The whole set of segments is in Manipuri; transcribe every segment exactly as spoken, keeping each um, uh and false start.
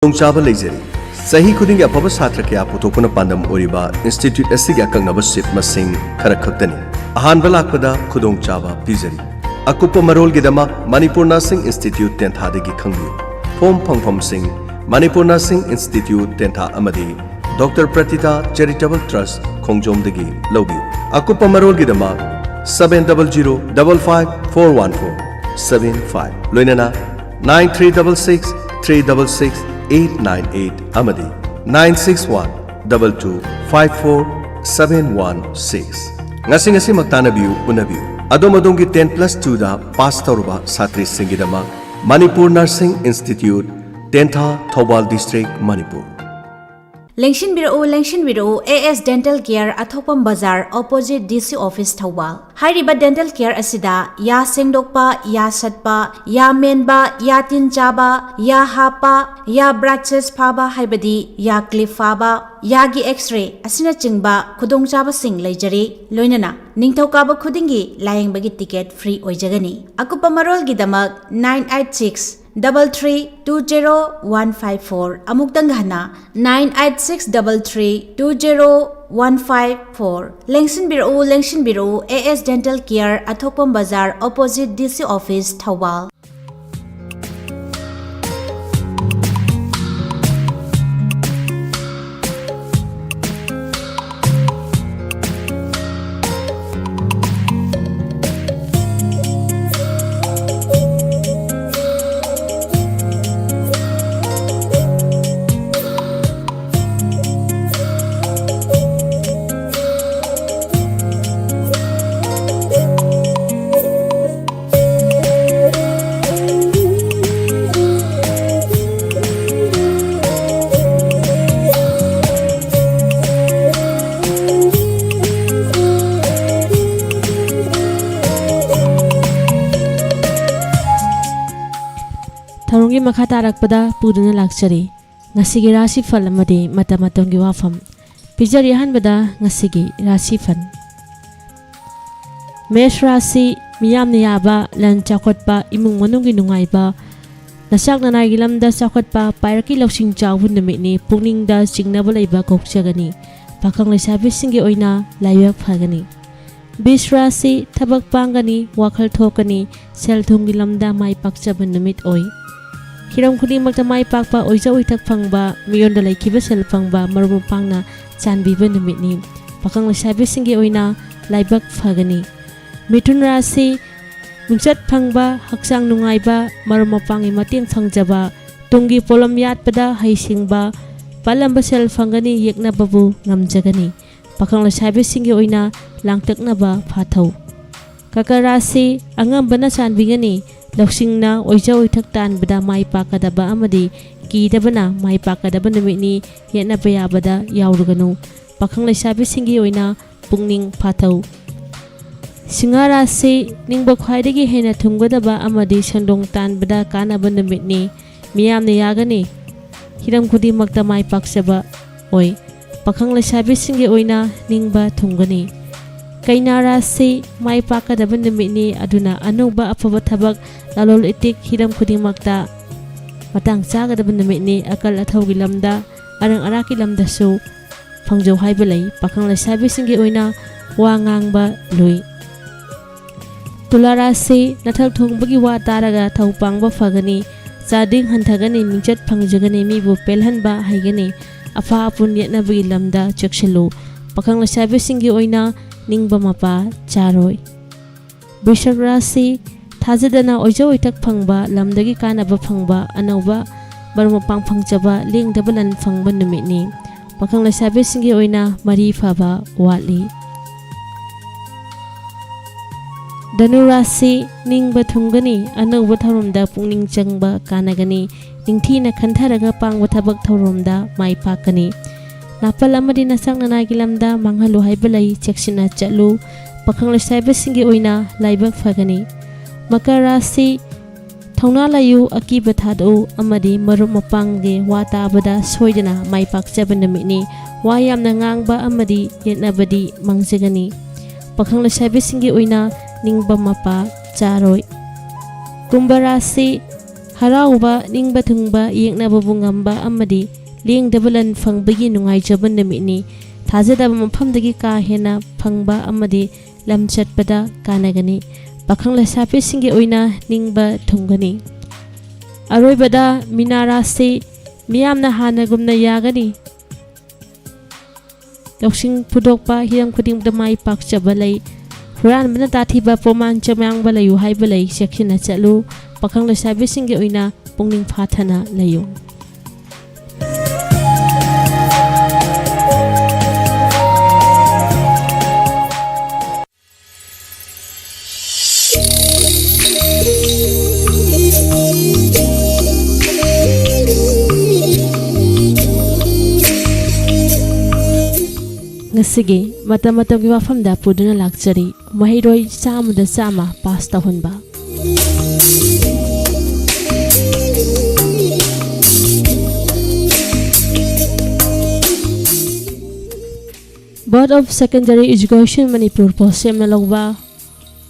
ꯈꯨꯗꯣꯡꯆꯥꯕ ꯂꯩꯖꯔꯤ꯫ ꯆꯍꯤ ꯈꯨꯗꯤꯡꯒꯤ ꯑꯐꯕ ꯁꯥꯇ꯭ꯔ ꯀꯌꯥ ꯄꯨꯊꯣꯛꯄꯅ ꯄꯥꯟꯗꯝ ꯑꯣꯏꯔꯤꯕ institute ꯑꯁꯤꯒꯤ ꯑꯀꯛꯅꯕ seat ꯃꯁꯤꯡ ꯈꯔ ꯈꯛꯇꯅꯤ꯫ ꯑꯍꯥꯟꯕ ꯂꯥꯛꯄꯗ ꯈꯨꯗꯣꯡꯆꯥꯕ ꯄꯤꯖꯔꯤ꯫ ꯑꯀꯨꯞꯄ ꯃꯔꯣꯜꯒꯤꯗꯃꯛ Manipur nursing institute ꯇꯦꯟꯊꯥꯗꯒꯤ ꯈꯪꯕꯤꯌꯨ꯫ Form ꯐꯪꯐꯝꯁꯤꯡ: Manipur nursing institute ꯇꯦꯟꯊꯥ ꯑꯃꯗꯤ ꯗꯣꯛꯇꯔ ꯄ꯭ꯔꯇꯤꯇꯥ ꯆꯦꯔꯤꯇꯦꯕꯜ ꯇ꯭ꯔꯁ ꯈꯣꯡꯖꯣꯝꯗꯒꯤ ꯂꯧꯕꯤꯌꯨ꯫ ꯑꯀꯨꯞꯄ ꯃꯔꯣꯜꯒꯤꯗꯃꯛ seven double zero double five four one four seven five, ꯂꯣꯏꯅꯅ nine three double six three double six eight nine eight ꯑꯃꯗꯤ nine six one double two five four seven one six꯫ ꯉꯁꯤ ꯉꯁꯤꯃꯛ ꯇꯥꯟꯅꯕꯤꯌꯨ, ꯎꯅꯕꯤꯌꯨ꯫ ꯑꯗꯣꯝ ꯑꯗꯣꯝꯒꯤ ten plus twoꯗ ꯄꯥꯁ ꯇꯧꯔꯕ ꯁꯥꯇ꯭ꯔꯤꯁꯤꯡꯒꯤꯗꯃꯛ Manipur nursing institute, Tentha, Thoubal district, Manipur. ꯂꯦꯡꯁꯤꯟꯕꯤꯔꯛꯎ, ꯂꯦꯡꯁꯤꯟꯕꯤꯔꯛꯎ, A S Dental Care, ꯑꯊꯣꯛꯄꯝ ꯕꯖꯥꯔ, opposite D C office, Thoubal. ꯍꯥꯏꯔꯤꯕ dental care ꯑꯁꯤꯗ ꯌꯥ ꯁꯦꯡꯗꯣꯛꯄ, ꯌꯥ ꯁꯠꯄ, ꯌꯥ ꯃꯦꯟꯕ, ꯌꯥ ꯇꯤꯟ ꯆꯥꯕ, ꯌꯥ ꯍꯥꯞꯄ, ꯌꯥ braces ꯐꯥꯕ ꯍꯥꯏꯕꯗꯤ ꯌꯥ clip ꯐꯥꯕ, ꯌꯥꯒꯤ X-ray ꯑꯁꯤꯅꯆꯤꯡꯕ ꯈꯨꯗꯣꯡꯆꯥꯕꯁꯤꯡ ꯂꯩꯖꯔꯤ꯫ ꯂꯣꯏꯅꯅ ꯅꯤꯡꯊꯧꯀꯥꯕ ꯈꯨꯗꯤꯡꯒꯤ ꯂꯥꯌꯦꯡꯕꯒꯤ ticket free ꯑꯣꯏꯖꯒꯅꯤ꯫ ꯑꯀꯨꯞꯄ ꯃꯔꯣꯜꯒꯤꯗꯃꯛ nine eight six double three two zero one five four, ꯑꯃꯨꯛꯇꯪ ꯍꯟꯅ, nine eight six double three two zero one five four꯫ ꯂꯦꯡꯁꯤꯟꯕꯤꯔꯛꯎ, ꯂꯦꯡꯁꯤꯟꯕꯤꯔꯛꯎ, A S Dental Care, ꯑꯊꯣꯛꯄꯝ ꯕꯖꯥꯔ, opposite D C office, Thoubal. ꯊꯧꯔꯝꯒꯤ ꯃꯈꯥ ꯇꯥꯔꯛꯄꯗ ꯄꯨꯗꯨꯅ ꯂꯥꯛꯆꯔꯤ ꯉꯁꯤꯒꯤ ꯔꯥꯁꯤꯐꯜ ꯑꯃꯗꯤ ꯃꯇꯝ ꯃꯇꯝꯒꯤ ꯋꯥꯐꯝ꯫ ꯄꯤꯖꯔꯤ ꯑꯍꯥꯟꯕꯗ ꯉꯁꯤꯒꯤ ꯔꯥꯁꯤꯐꯜ꯫ ꯃꯦꯁ ꯔꯥꯁꯤ: ꯃꯤꯌꯥꯝꯅ ꯌꯥꯕ, ꯂꯟ ꯆꯥꯎꯈꯠꯄ, ꯏꯃꯨꯡ ꯃꯅꯨꯡꯒꯤ ꯅꯨꯡꯉꯥꯏꯕ, ꯅꯆꯥꯛ ꯅꯅꯥꯏꯒꯤ ꯂꯝꯗ ꯆꯥꯎꯈꯠꯄ, ꯄꯥꯏꯔꯛꯀꯤ ꯂꯧꯁꯤꯡ ꯆꯥꯎꯕ ꯅꯨꯃꯤꯠꯅꯤ꯫ ꯄꯨꯛꯅꯤꯡꯗ ꯆꯤꯡꯅꯕ ꯂꯩꯕ ꯀꯣꯛꯆꯒꯅꯤ꯫ ꯄꯥꯈꯪ ꯂꯩꯁꯥꯕꯤꯁꯤꯡꯒꯤ ꯑꯣꯏꯅ ꯂꯥꯏꯕꯛ ꯐꯒꯅꯤ꯫ ꯕꯤꯁ ꯔꯥꯁꯤ, ꯊꯕꯛ ꯄꯥꯡꯒꯅꯤ, ꯋꯥꯈꯜ ꯊꯣꯛꯀꯅꯤ, ꯁꯦꯜ ꯊꯨꯝꯒꯤ ꯂꯝꯗ ꯃꯥꯏ ꯄꯥꯛꯆꯕ ꯅꯨꯃꯤꯠ ꯑꯣꯏ꯫ ꯍꯤꯔꯝ ꯈꯨꯗꯤꯡꯃꯛꯇ ꯃꯥꯏ ꯄꯥꯛꯄ, ꯑꯣꯏꯖ ꯑꯣꯏꯊꯛ ꯐꯪꯕ, ꯃꯤꯉꯣꯟꯗ ꯂꯩꯈꯤꯕ ꯁꯦꯜ ꯐꯪꯕ, ꯃꯔꯨꯞ ꯃꯄꯥꯡꯅ ꯆꯥꯟꯕꯤꯕ ꯅꯨꯃꯤꯠꯅꯤ꯫ ꯄꯥꯈꯪ ꯂꯩꯁꯥꯕꯤꯁꯤꯡꯒꯤ ꯑꯣꯏꯅ ꯂꯥꯏꯕꯛ ꯐꯒꯅꯤ꯫ ꯃꯤꯊꯨꯟ ꯔꯥꯁꯤ, ꯃꯤꯡꯆꯠ ꯐꯪꯕ, ꯍꯛꯆꯥꯡ ꯅꯨꯡꯉꯥꯏꯕ, ꯃꯔꯨꯞ ꯃꯄꯥꯡꯒꯤ ꯃꯇꯦꯡ ꯐꯪꯖꯕ, ꯇꯨꯡꯒꯤ ꯄꯣꯠꯂꯝ ꯌꯥꯠꯄꯗ ꯍꯩꯁꯤꯡꯕ, ꯄꯥꯜꯂꯝꯕ ꯁꯦꯜ ꯐꯪꯒꯅꯤ, ꯌꯦꯛꯅꯕꯕꯨ ꯉꯝꯖꯒꯅꯤ꯫ ꯄꯥꯈꯪ ꯂꯩꯁꯥꯕꯤꯁꯤꯡꯒꯤ ꯑꯣꯏꯅ ꯂꯥꯡꯇꯛꯅꯕ ꯐꯥꯊꯧ꯫ ꯀꯀ ꯔꯥꯁꯤ, ꯑꯉꯝꯕꯅ ꯆꯥꯟꯕꯤꯒꯅꯤ, ꯂꯧꯁꯤꯡꯅ ꯑꯣꯏꯖ ꯑꯣꯏꯊꯛ ꯇꯥꯟꯕꯗ ꯃꯥꯏ ꯄꯥꯛꯀꯗꯕ ꯑꯃꯗꯤ ꯀꯤꯗꯕꯅ ꯃꯥꯏ ꯄꯥꯛꯀꯗꯕ ꯅꯨꯃꯤꯠꯅꯤ, ꯌꯦꯠꯅꯕ ꯌꯥꯕꯗ ꯌꯥꯎꯔꯨꯒꯅꯨ꯫ ꯄꯥꯈꯪ ꯂꯩꯁꯥꯕꯤꯁꯤꯡꯒꯤ ꯑꯣꯏꯅ ꯄꯨꯛꯅꯤꯡ ꯐꯥꯊꯧ꯫ ꯁꯤꯡꯍ ꯔꯥꯁꯤ, ꯅꯤꯡꯕ ꯈ꯭ꯋꯥꯏꯗꯒꯤ ꯍꯦꯟꯅ ꯊꯨꯡꯒꯗꯕ ꯑꯃꯗꯤ ꯁꯦꯟꯗꯣꯡ ꯇꯥꯟꯕꯗ ꯀꯥꯟꯅꯕ ꯅꯨꯃꯤꯠꯅꯤ꯫ ꯃꯤꯌꯥꯝꯅ ꯌꯥꯒꯅꯤ꯫ ꯍꯤꯔꯝ ꯈꯨꯗꯤꯡꯃꯛꯇ ꯃꯥꯏ ꯄꯥꯛꯆꯕ ꯑꯣꯏ꯫ ꯄꯥꯈꯪ ꯂꯩꯁꯥꯕꯤꯁꯤꯡꯒꯤ ꯑꯣꯏꯅ ꯅꯤꯡꯕ ꯊꯨꯡꯒꯅꯤ꯫ ꯀꯩꯅꯥ ꯔꯥꯁꯤ, ꯃꯥꯏ ꯄꯥꯛꯀꯗꯕ ꯅꯨꯃꯤꯠꯅꯤ, ꯑꯗꯨꯅ ꯑꯅꯧꯕ ꯑꯐꯕ ꯊꯕꯛ, ꯂꯂꯣꯟ ꯏꯇꯤꯛ, ꯍꯤꯔꯝ ꯈꯨꯗꯤꯡꯃꯛꯇ ꯃꯇꯥꯡ ꯆꯥꯒꯗꯕ ꯅꯨꯃꯤꯠꯅꯤ꯫ ꯑꯀꯜ ꯑꯊꯧꯒꯤ ꯂꯝꯗ, ꯑꯔꯪ ꯑꯔꯥꯛꯀꯤ ꯂꯝꯗꯁꯨ ꯐꯪꯖꯧ ꯍꯥꯏꯕ ꯂꯩ꯫ ꯄꯥꯈꯪ ꯂꯩꯁꯥꯕꯤꯁꯤꯡꯒꯤ ꯑꯣꯏꯅ ꯋꯥ ꯉꯥꯡꯕ ꯂꯨꯏ꯫ ꯇꯨꯂꯥ ꯔꯥꯁꯤ, ꯅꯊꯛ ꯊꯣꯡꯕꯒꯤ ꯋꯥ ꯇꯥꯔꯒ ꯊꯧ ꯄꯥꯡꯕ ꯐꯒꯅꯤ꯫ ꯆꯥꯗꯤꯡ ꯍꯟꯊꯒꯅꯤ, ꯃꯤꯡꯆꯠ ꯐꯪꯖꯒꯅꯤ, ꯃꯤꯕꯨ ꯄꯦꯜꯍꯟꯕ ꯍꯩꯒꯅꯤ꯫ ꯑꯐ ꯑꯄꯨꯟ ꯌꯦꯠꯅꯕꯒꯤ ꯂꯝꯗ ꯆꯦꯛꯁꯤꯜꯂꯨ꯫ ꯄꯥꯈꯪ ꯂꯩꯁꯥꯕꯤꯁꯤꯡꯒꯤ ꯑꯣꯏꯅ ꯅꯤꯡꯕ ꯃꯄꯥ ꯆꯥꯔꯣꯏ꯫ ꯕ꯭ꯔꯤꯁꯛ ꯔꯥꯁꯤ, ꯊꯥꯖꯗꯅ ꯑꯣꯏꯖ ꯑꯣꯏꯊꯛ ꯐꯪꯕ, ꯂꯝꯗꯒꯤ ꯀꯥꯟꯅꯕ ꯐꯪꯕ, ꯑꯅꯧꯕ ꯃꯔꯨꯞ ꯃꯄꯥꯡ ꯐꯪꯖꯕ, ꯂꯦꯡꯗꯕ ꯂꯟ ꯐꯪꯕ ꯅꯨꯃꯤꯠꯅꯤ꯫ ꯄꯥꯈꯪ ꯂꯩꯁꯥꯕꯤꯁꯤꯡꯒꯤ ꯑꯣꯏꯅ ꯃꯔꯤ ꯐꯕ ꯋꯥꯠꯂꯤ꯫ ꯙꯅꯨ ꯔꯥꯁꯤ, ꯅꯤꯡꯕ ꯊꯨꯡꯒꯅꯤ, ꯑꯅꯧꯕ ꯊꯧꯔꯝꯗ ꯄꯨꯛꯅꯤꯡ ꯆꯪꯕ ꯀꯥꯟꯅꯒꯅꯤ꯫ ꯅꯤꯡꯊꯤꯅ ꯈꯟꯊꯔꯒ ꯄꯥꯡꯕ ꯊꯕꯛ ꯊꯧꯔꯝꯗ ꯃꯥꯏ ꯄꯥꯛꯀꯅꯤ꯫ ꯅꯥꯄꯜ ꯑꯃꯗꯤ ꯅꯆꯥꯛ ꯅꯅꯥꯏꯒꯤ ꯂꯝꯗ ꯃꯥꯡꯍꯜꯂꯨ ꯍꯥꯏꯕ ꯂꯩ, ꯆꯦꯛꯁꯤꯟꯅ ꯆꯠꯂꯨ꯫ ꯄꯥꯈꯪ ꯂꯩꯁꯥꯕꯤꯁꯤꯡꯒꯤ ꯑꯣꯏꯅ ꯂꯥꯏꯕꯛ ꯐꯒꯅꯤ꯫ ꯃꯀꯔ ꯔꯥꯁꯤ, ꯊꯧꯅꯥ ꯂꯩꯌꯨ, ꯑꯀꯤꯕ ꯊꯥꯗꯣꯛꯎ ꯑꯃꯗꯤ ꯃꯔꯨꯞ ꯃꯄꯥꯡꯒꯤ ꯋꯥ ꯇꯥꯕꯗ ꯁꯣꯏꯗꯅ ꯃꯥꯏ ꯄꯥꯛꯆꯕ ꯅꯨꯃꯤꯠꯅꯤ꯫ ꯋꯥ ꯌꯥꯝꯅ ꯉꯥꯡꯕ ꯑꯃꯗꯤ ꯌꯦꯠꯅꯕꯗꯤ ꯃꯥꯡꯖꯒꯅꯤ꯫ ꯄꯥꯈꯪ ꯂꯩꯁꯥꯕꯤꯁꯤꯡꯒꯤ ꯑꯣꯏꯅ ꯅꯤꯡꯕ ꯃꯄꯥ ꯆꯥꯔꯣꯏ꯫ ꯀꯨꯝꯚ ꯔꯥꯁꯤ, ꯍꯔꯥꯎꯕ, ꯅꯤꯡꯕ ꯊꯨꯡꯕ, ꯌꯦꯛꯅꯕꯕꯨ ꯉꯝꯕ ꯑꯃꯗꯤ ꯂꯦꯡꯗꯕ ꯂꯟ ꯐꯪꯕꯒꯤ ꯅꯨꯡꯉꯥꯏꯖꯕ ꯅꯨꯃꯤꯠꯅꯤ꯫ ꯊꯥꯖꯗꯕ ꯃꯐꯝꯗꯒꯤ ꯀꯥ ꯍꯦꯟꯅ ꯐꯪꯕ ꯑꯃꯗꯤ ꯂꯝ ꯆꯠꯄꯗ ꯀꯥꯟꯅꯒꯅꯤ꯫ ꯄꯥꯈꯪ ꯂꯩꯁꯥꯕꯤꯁꯤꯡꯒꯤ ꯑꯣꯏꯅ ꯅꯤꯡꯕ ꯊꯨꯡꯒꯅꯤ꯫ ꯑꯔꯣꯏꯕꯗ ꯃꯤꯅꯥ ꯔꯥꯁꯤ ꯃꯤꯌꯥꯝꯅ ꯍꯥꯟꯅꯒꯨꯝꯅ ꯌꯥꯒꯅꯤ꯫ ꯂꯧꯁꯤꯡ ꯐꯨꯗꯣꯛꯄ, ꯍꯤꯔꯝ ꯈꯨꯗꯤꯡꯃꯛꯇ ꯃꯥꯏ ꯄꯥꯛꯆꯕ ꯂꯩ꯫ ꯍꯨꯔꯥꯟꯕꯅ ꯇꯥꯊꯤꯕ, ꯄ꯭ꯔꯃꯥꯟ ꯆꯃꯥꯡꯕ ꯂꯩꯌꯨ ꯍꯥꯏꯕ ꯂꯩ, ꯆꯦꯛꯁꯤꯟꯅ ꯆꯠꯂꯨ꯫ ꯄꯥꯈꯪ ꯂꯩꯁꯥꯕꯤꯁꯤꯡꯒꯤ ꯑꯣꯏꯅ ꯄꯨꯛꯅꯤꯡ ꯐꯥꯊꯅ ꯂꯩꯌꯨ꯫ ꯉꯁꯤꯒꯤ ꯃꯇꯝ ꯃꯇꯝꯒꯤ ꯋꯥꯐꯝꯗ ꯄꯨꯗꯨꯅ ꯂꯥꯛꯆꯔꯤ, ꯃꯍꯩꯔꯣꯏ ꯆꯥꯝꯃꯗ ꯆꯥꯝꯃ ꯄꯥꯁ ꯇꯧꯍꯟꯕ꯫ Board of Secondary Education Manipur ꯄꯣꯠꯁꯦꯝꯅ ꯂꯧꯕ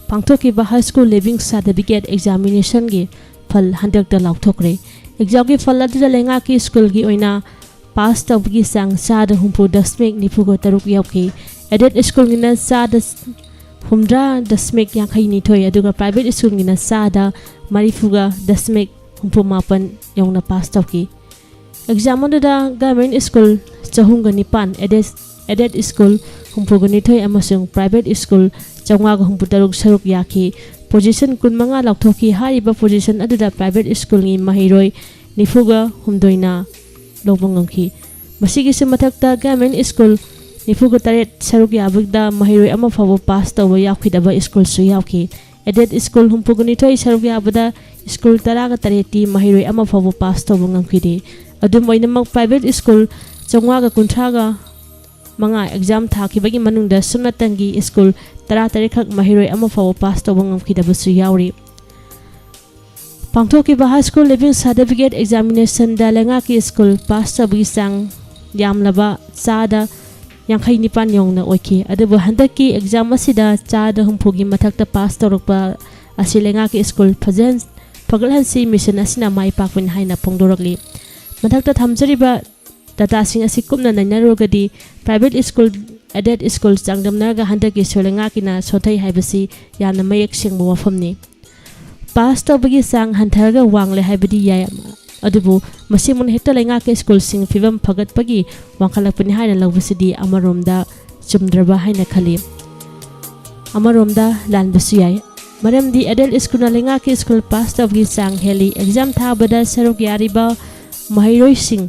ꯄꯥꯡꯊꯣꯛꯈꯤꯕ High School Leaving Certificate Examinationꯒꯤ ꯐꯜ ꯍꯟꯗꯛꯇ ꯂꯥꯎꯊꯣꯛꯈ꯭ꯔꯦ꯫ Examꯒꯤ ꯐꯜ ꯑꯗꯨꯗ ꯂꯩꯉꯥꯛꯀꯤ ꯁ꯭ꯀꯨꯜꯒꯤ ꯑꯣꯏꯅ ꯄꯥꯁ ꯇꯧꯕꯒꯤ ꯆꯥꯡ ꯆꯥꯗ ꯍꯨꯝꯐꯨ ꯗꯁꯃꯤꯛ ꯅꯤꯐꯨꯒ ꯇꯔꯨꯛ ꯌꯧꯈꯤ꯫ Aided Schoolꯒꯤꯅ ꯆꯥꯗ ꯍꯨꯝꯗ꯭ꯔꯥ ꯗꯁꯃꯤꯛ ꯌꯥꯡꯈꯩ ꯅꯤꯊꯣꯏ, ꯑꯗꯨꯒ Private Schoolꯒꯤꯅ ꯆꯥꯗ ꯃꯔꯤꯐꯨꯒ ꯗꯁꯃꯤꯛ ꯍꯨꯝꯐꯨ ꯃꯥꯄꯟ ꯌꯧꯅ ꯄꯥꯁ ꯇꯧꯈꯤ꯫ Exam ꯑꯗꯨꯗ Government School ꯆꯍꯨꯝꯒ ꯅꯤꯄꯥꯟ, Aided, Aided School ꯍꯨꯝꯐꯨꯒ ꯅꯤꯊꯣꯏ ꯑꯃꯁꯨꯡ Private School ꯆꯥꯝꯃꯉꯥꯒ ꯍꯨꯝꯐꯨ ꯇꯔꯨꯛ ꯁꯔꯨꯛ ꯌꯥꯈꯤ꯫ Position ꯀꯨꯟꯃꯉꯥ ꯂꯥꯎꯊꯣꯛꯈꯤ꯫ ꯍꯥꯏꯔꯤꯕ position ꯑꯗꯨꯗ Private Schoolꯒꯤ ꯃꯍꯩꯔꯣꯏ ꯅꯤꯐꯨꯒ ꯍꯨꯝꯗꯣꯏꯅ ꯂꯧꯕ ꯉꯝꯈꯤ꯫ ꯃꯁꯤꯒꯤꯁꯨ ꯃꯊꯛꯇ Government School ꯅꯤꯐꯨꯒ ꯇꯔꯦꯠ ꯁꯔꯨꯛ ꯌꯥꯕꯗ ꯃꯍꯩꯔꯣꯏ ꯑꯃ ꯐꯥꯎꯕ ꯄꯥꯁ ꯇꯧꯕ ꯌꯥꯎꯈꯤꯗꯕ schoolꯁꯨ ꯌꯥꯎꯈꯤ꯫ Aided School ꯍꯨꯝꯐꯨꯒ ꯅꯤꯊꯣꯏ ꯁꯔꯨꯛ ꯌꯥꯕꯗ School ꯇꯔꯥꯒ ꯇꯔꯦꯠꯇꯤ ꯃꯍꯩꯔꯣꯏ ꯑꯃ ꯐꯥꯎꯕ ꯄꯥꯁ ꯇꯧꯕ ꯉꯝꯈꯤꯗꯦ꯫ ꯑꯗꯨꯝ ꯑꯣꯏꯅꯃꯛ, Private School ꯆꯥꯝꯃꯉꯥꯒ ꯀꯨꯟꯊ꯭ꯔꯥꯒ ꯃꯉꯥ exam ꯊꯥꯈꯤꯕꯒꯤ ꯃꯅꯨꯡꯗ ꯁꯨꯞꯅꯇꯪꯒꯤ School ꯇꯔꯥꯇꯔꯦꯠꯈꯛ ꯃꯍꯩꯔꯣꯏ ꯑꯃ ꯐꯥꯎꯕ ꯄꯥꯁ ꯇꯧꯕ ꯉꯝꯈꯤꯗꯕꯁꯨ ꯌꯥꯎꯔꯤ꯫ ꯄꯥꯡꯊꯣꯛꯈꯤꯕ High School Leaving Certificate Examinationꯗ ꯂꯩꯉꯥꯛꯀꯤ school ꯄꯥꯁ ꯇꯧꯕꯒꯤ ꯆꯥꯡ ꯌꯥꯝꯂꯕ ꯆꯥꯗ ꯌꯥꯡꯈꯩ ꯅꯤꯄꯥꯟ ꯌꯧꯅ ꯑꯣꯏꯈꯤ꯫ ꯑꯗꯨꯕꯨ ꯍꯟꯗꯛꯀꯤ exam ꯑꯁꯤꯗ ꯆꯥꯗ ꯍꯨꯝꯐꯨꯒꯤ ꯃꯊꯛꯇ ꯄꯥꯁ ꯇꯧꯔꯛꯄ ꯑꯁꯤ ꯂꯩꯉꯥꯛꯀꯤ school ꯐꯖꯅ ꯐꯒꯠꯍꯟꯁꯤ ꯃꯤꯁꯟ ꯑꯁꯤꯅ ꯃꯥꯏ ꯄꯥꯛꯄꯅꯤ ꯍꯥꯏꯅ ꯐꯣꯡꯗꯣꯔꯛꯂꯤ꯫ ꯃꯊꯛꯇ ꯊꯝꯖꯔꯤꯕ ꯗꯇꯥꯁꯤꯡ ꯑꯁꯤ ꯀꯨꯞꯅ ꯅꯩꯅꯔꯨꯔꯒꯗꯤ private school, aided school ꯆꯥꯡꯗꯝꯅꯔꯒ ꯍꯟꯗꯛꯀꯤ school ꯂꯩꯉꯥꯛꯀꯤꯅ ꯁꯣꯟꯊꯩ ꯍꯥꯏꯕꯁꯤ ꯌꯥꯝꯅ ꯃꯌꯦꯛ ꯁꯦꯡꯕ ꯋꯥꯐꯝꯅꯤ꯫ ꯄꯥꯁ ꯇꯧꯕꯒꯤ ꯆꯥꯡ ꯍꯟꯊꯔꯒ ꯋꯥꯡꯂꯦ ꯍꯥꯏꯕꯗꯤ ꯌꯥꯏ, ꯑꯗꯨꯕꯨ ꯃꯁꯤꯃꯛꯅ ꯍꯦꯛꯇ ꯂꯩꯉꯥꯛꯀꯤ schoolꯁꯤꯡ ꯐꯤꯕꯝ ꯐꯒꯠꯄꯒꯤ ꯋꯥꯡꯈꯠꯂꯛꯄꯅꯤ ꯍꯥꯏꯅ ꯂꯧꯕꯁꯤꯗꯤ ꯑꯃꯔꯣꯝꯗ ꯆꯨꯝꯗ꯭ꯔꯕ ꯍꯥꯏꯅ ꯈꯜꯂꯤ꯫ ꯑꯃꯔꯣꯝꯗ ꯂꯥꯟꯕꯁꯨ ꯌꯥꯏ꯫ ꯃꯔꯝꯗꯤ aided schoolꯅ ꯂꯩꯉꯥꯛꯀꯤ school ꯄꯥꯁ ꯇꯧꯕꯒꯤ ꯆꯥꯡ ꯍꯦꯜꯂꯤ꯫ Exam ꯊꯥꯕꯗ ꯁꯔꯨꯛ ꯌꯥꯔꯤꯕ ꯃꯍꯩꯔꯣꯏꯁꯤꯡ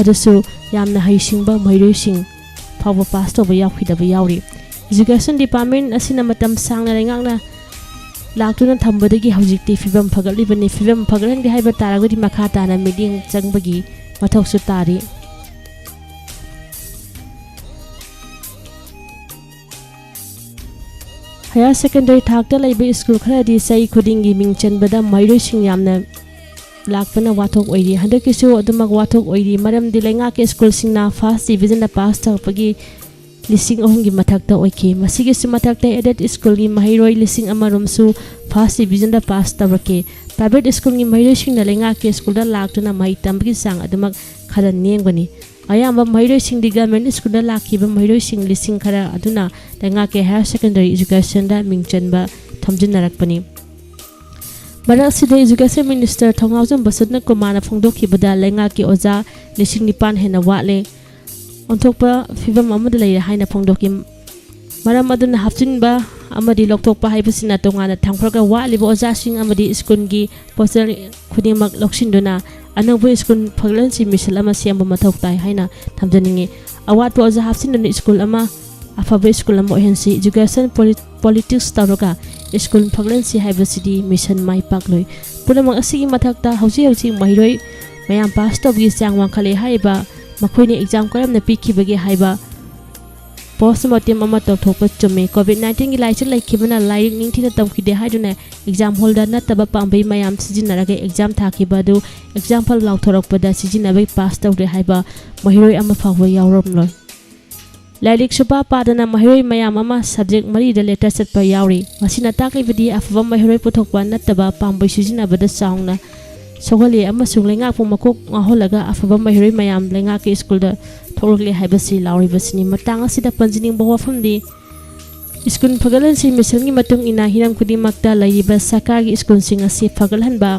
ꯑꯗꯨꯁꯨ ꯌꯥꯝꯅ ꯍꯩꯁꯤꯡꯕ ꯃꯍꯩꯔꯣꯏꯁꯤꯡ ꯐꯥꯎꯕ ꯄꯥꯁ ꯇꯧꯕ ꯌꯥꯎꯈꯤꯗꯕ ꯌꯥꯎꯔꯤ꯫ Education Department ꯑꯁꯤꯅ ꯃꯇꯝ ꯁꯥꯡꯅ ꯂꯩꯉꯥꯛꯅ ꯂꯥꯛꯇꯨꯅ ꯊꯝꯕꯗꯒꯤ ꯍꯧꯖꯤꯛꯇꯤ ꯐꯤꯕꯝ ꯐꯒꯠꯂꯤꯕꯅꯤ꯫ ꯐꯤꯕꯝ ꯐꯒꯠꯍꯟꯒꯦ ꯍꯥꯏꯕ ꯇꯥꯔꯒꯗꯤ ꯃꯈꯥ ꯇꯥꯅ ꯃꯤꯠꯌꯦꯡ ꯆꯪꯕꯒꯤ ꯃꯊꯧꯁꯨ ꯇꯥꯔꯤ꯫ Higher secondary ꯊꯥꯛꯇ ꯂꯩꯕ school ꯈꯔꯗꯤ ꯆꯍꯤ ꯈꯨꯗꯤꯡꯒꯤ ꯃꯤꯡ ꯆꯟꯕꯗ ꯃꯍꯩꯔꯣꯏꯁꯤꯡ ꯌꯥꯝꯅ ꯂꯥꯛꯄꯅ ꯋꯥꯊꯣꯛ ꯑꯣꯏꯔꯤ꯫ ꯍꯟꯗꯛꯀꯤꯁꯨ ꯑꯗꯨꯃꯛ ꯋꯥꯊꯣꯛ ꯑꯣꯏꯔꯤ꯫ ꯃꯔꯝꯗꯤ ꯂꯩꯉꯥꯛꯀꯤ schoolꯁꯤꯡꯅ first divisionꯗ ꯄꯥꯁ ꯇꯧꯔꯛꯄꯒꯤ ꯂꯤꯁꯤꯡ ꯑꯍꯨꯝꯒꯤ ꯃꯊꯛꯇ ꯑꯣꯏꯈꯤ꯫ ꯃꯁꯤꯒꯤꯁꯨ ꯃꯊꯛꯇ aided schoolꯒꯤ ꯃꯍꯩꯔꯣꯏ ꯂꯤꯁꯤꯡ ꯑꯃ ꯔꯣꯝꯁꯨ first divisionꯗ ꯄꯥꯁ ꯇꯧꯔꯛꯈꯤ꯫ Private schoolꯒꯤ ꯃꯍꯩꯔꯣꯏꯁꯤꯡꯅ ꯂꯩꯉꯥꯛꯀꯤ schoolꯗ ꯂꯥꯛꯇꯨꯅ ꯃꯍꯩ ꯇꯝꯕꯒꯤ ꯆꯥꯡ ꯑꯗꯨꯃꯛ ꯈꯔ ꯅꯦꯝꯒꯅꯤ꯫ ꯑꯌꯥꯝꯕ ꯃꯍꯩꯔꯣꯏꯁꯤꯡꯗꯤ government schoolꯗ ꯂꯥꯛꯈꯤꯕ ꯃꯍꯩꯔꯣꯏꯁꯤꯡ ꯂꯤꯁꯤꯡ ꯈꯔ ꯑꯗꯨꯅ ꯂꯩꯉꯥꯛꯀꯤ higher secondary educationꯗ ꯃꯤꯡ ꯆꯟꯕ ꯊꯣꯝꯖꯤꯟꯅꯔꯛꯄꯅꯤ꯫ ꯃꯔꯛ ꯑꯁꯤꯗ Education Minister ꯊꯧꯅꯥꯎꯖꯝ ꯕꯁꯟꯇ ꯀꯨꯃꯥꯔꯅ ꯐꯣꯡꯗꯣꯛꯈꯤꯕꯗ ꯂꯩꯉꯥꯛꯀꯤ ꯑꯣꯖꯥ ꯂꯤꯁꯤꯡ ꯅꯤꯄꯥꯟ ꯍꯦꯟꯅ ꯋꯥꯠꯂꯦ, ꯑꯣꯟꯊꯣꯛꯄ ꯐꯤꯕꯝ ꯑꯃꯗ ꯂꯩꯔꯦ ꯍꯥꯏꯅ ꯐꯣꯡꯗꯣꯛꯈꯤ꯫ ꯃꯔꯝ ꯑꯗꯨꯅ ꯍꯥꯞꯆꯤꯟꯕ ꯑꯃꯗꯤ ꯂꯧꯊꯣꯛꯄ ꯍꯥꯏꯕꯁꯤꯅ ꯇꯣꯉꯥꯟꯅ ꯊꯝꯈ꯭ꯔꯒ ꯋꯥꯠꯂꯤꯕ ꯑꯣꯖꯥꯁꯤꯡ ꯑꯃꯗꯤ schoolꯒꯤ posture ꯈꯨꯗꯤꯡꯃꯛ ꯂꯧꯁꯤꯟꯗꯨꯅ ꯑꯅꯧꯕ school ꯐꯒꯠꯍꯟꯁꯤ ꯃꯤꯁꯟ ꯑꯃ ꯁꯦꯝꯕ ꯃꯊꯧ ꯇꯥꯏ ꯍꯥꯏꯅ ꯊꯝꯖꯅꯤꯡꯏ꯫ ꯑꯋꯥꯠꯄ ꯑꯣꯖꯥ ꯍꯥꯞꯆꯤꯟꯗꯨꯅ school ꯑꯃ ꯑꯐꯕ school ꯑꯃ ꯑꯣꯏꯍꯟꯁꯤ꯫ Education polit-, politics ꯇꯧꯔꯒ school ꯐꯒꯠꯍꯟꯁꯤ ꯍꯥꯏꯕꯁꯤꯗꯤ ꯃꯤꯁꯟ ꯃꯥꯏ ꯄꯥꯛꯂꯣꯏ꯫ ꯄꯨꯝꯅꯃꯛ ꯑꯁꯤꯒꯤ ꯃꯊꯛꯇ ꯍꯧꯖꯤꯛ ꯍꯧꯖꯤꯛ ꯃꯍꯩꯔꯣꯏ ꯃꯌꯥꯝ ꯄꯥꯁ ꯇꯧꯕꯒꯤ ꯆꯥꯡ ꯋꯥꯡꯈꯠꯂꯦ ꯍꯥꯏꯔꯤꯕ, ꯃꯈꯣꯏꯅ exam ꯀꯔꯝꯅ ꯄꯤꯈꯤꯕꯒꯦ ꯍꯥꯏꯕ post mortem ꯑꯃ ꯇꯧꯊꯣꯛꯄ ꯆꯨꯝꯃꯤ꯫ COVID nineteenꯒꯤ ꯂꯥꯏꯆꯠ ꯂꯩꯈꯤꯕꯅ ꯂꯥꯏꯔꯤꯛ ꯅꯤꯡꯊꯤꯅ ꯇꯝꯈꯤꯗꯦ ꯍꯥꯏꯗꯨꯅ exam hallꯗ ꯅꯠꯇꯕ ꯄꯥꯝꯕꯩ ꯃꯌꯥꯝ ꯁꯤꯖꯤꯟꯅꯔꯒ exam ꯊꯥꯈꯤꯕ ꯑꯗꯨ exam ꯐꯜ ꯂꯥꯎꯊꯣꯔꯛꯄꯗ ꯁꯤꯖꯤꯟꯅꯕꯒꯤ ꯄꯥꯁ ꯇꯧꯔꯦ ꯍꯥꯏꯕ ꯃꯍꯩꯔꯣꯏ ꯑꯃ ꯐꯥꯎꯕ ꯌꯥꯎꯔꯝꯂꯣꯏ꯫ ꯂꯥꯏꯔꯤꯛ ꯁꯨꯄꯥ ꯄꯥꯗꯅ ꯃꯍꯩꯔꯣꯏ ꯃꯌꯥꯝ ꯑꯃ subject ꯃꯔꯤꯗ letter ꯆꯠꯄ ꯌꯥꯎꯔꯤ꯫ ꯃꯁꯤꯅ ꯇꯥꯛꯂꯤꯕꯗꯤ ꯑꯐꯕ ꯃꯍꯩꯔꯣꯏ ꯄꯨꯊꯣꯛꯄ ꯅꯠꯇꯕ ꯄꯥꯝꯕꯩ ꯁꯤꯖꯤꯟꯅꯕꯗ ꯆꯥꯎꯅ ꯁꯣꯛꯍꯜꯂꯤ ꯑꯃꯁꯨꯡ ꯂꯩꯉꯥꯛꯄꯨ ꯃꯀꯣꯛ ꯉꯥꯎꯍꯜꯂꯒ ꯑꯐꯕ ꯃꯍꯩꯔꯣꯏ ꯃꯌꯥꯝ ꯂꯩꯉꯥꯛꯀꯤ ꯁ꯭ꯀꯨꯜꯗ ꯊꯣꯛꯂꯛꯂꯦ ꯍꯥꯏꯕꯁꯤ ꯂꯥꯎꯔꯤꯕꯁꯤꯅꯤ꯫ ꯃꯇꯥꯡ ꯑꯁꯤꯗ ꯄꯟꯖꯅꯤꯡꯕ ꯋꯥꯐꯝꯗꯤ, ꯁ꯭ꯀꯨꯜ ꯐꯒꯠꯍꯟꯁꯤ ꯃꯤꯁꯟꯒꯤ ꯃꯇꯨꯡ ꯏꯟꯅ ꯍꯤꯔꯝ ꯈꯨꯗꯤꯡꯃꯛꯇ ꯂꯩꯔꯤꯕ ꯁꯔꯀꯥꯔꯒꯤ ꯁ꯭ꯀꯨꯜꯁꯤꯡ ꯑꯁꯤ ꯐꯒꯠꯍꯟꯕ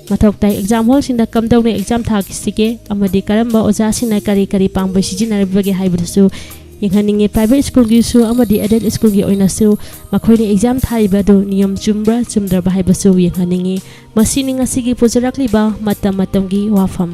ꯃꯊꯧ ꯇꯥꯏ꯫ Exam hall ꯁꯤꯡꯗ ꯀꯝꯗꯧꯅ exam ꯊꯥꯈꯤꯁꯤꯒꯦ ꯑꯃꯗꯤ ꯀꯔꯝꯕ ꯑꯣꯖꯥꯁꯤꯡꯅ ꯀꯔꯤ ꯀꯔꯤ ꯄꯥꯝꯕꯩ ꯁꯤꯖꯤꯟꯅꯔꯤꯕꯒꯦ ꯍꯥꯏꯕꯗꯨꯁꯨ ꯌꯦꯡꯍꯟꯅꯤꯡꯉꯤ꯫ Private ꯁ꯭ꯀꯨꯜꯒꯤꯁꯨ ꯑꯃꯗꯤ aided ꯁ꯭ꯀꯨꯜꯒꯤ ꯑꯣꯏꯅꯁꯨ ꯃꯈꯣꯏꯅ exam ꯊꯥꯔꯤꯕ ꯑꯗꯨ ꯅꯤꯌꯣꯝ ꯆꯨꯝꯕ꯭ꯔꯥ ꯆꯨꯝꯗ꯭ꯔꯕ ꯍꯥꯏꯕꯁꯨ ꯌꯦꯡꯍꯟꯅꯤꯡꯉꯤ꯫ ꯃꯁꯤꯅꯤ ꯉꯁꯤꯒꯤ ꯄꯨꯖꯔꯛꯂꯤꯕ ꯃꯇꯝ ꯃꯇꯝꯒꯤ ꯋꯥꯐꯝ꯫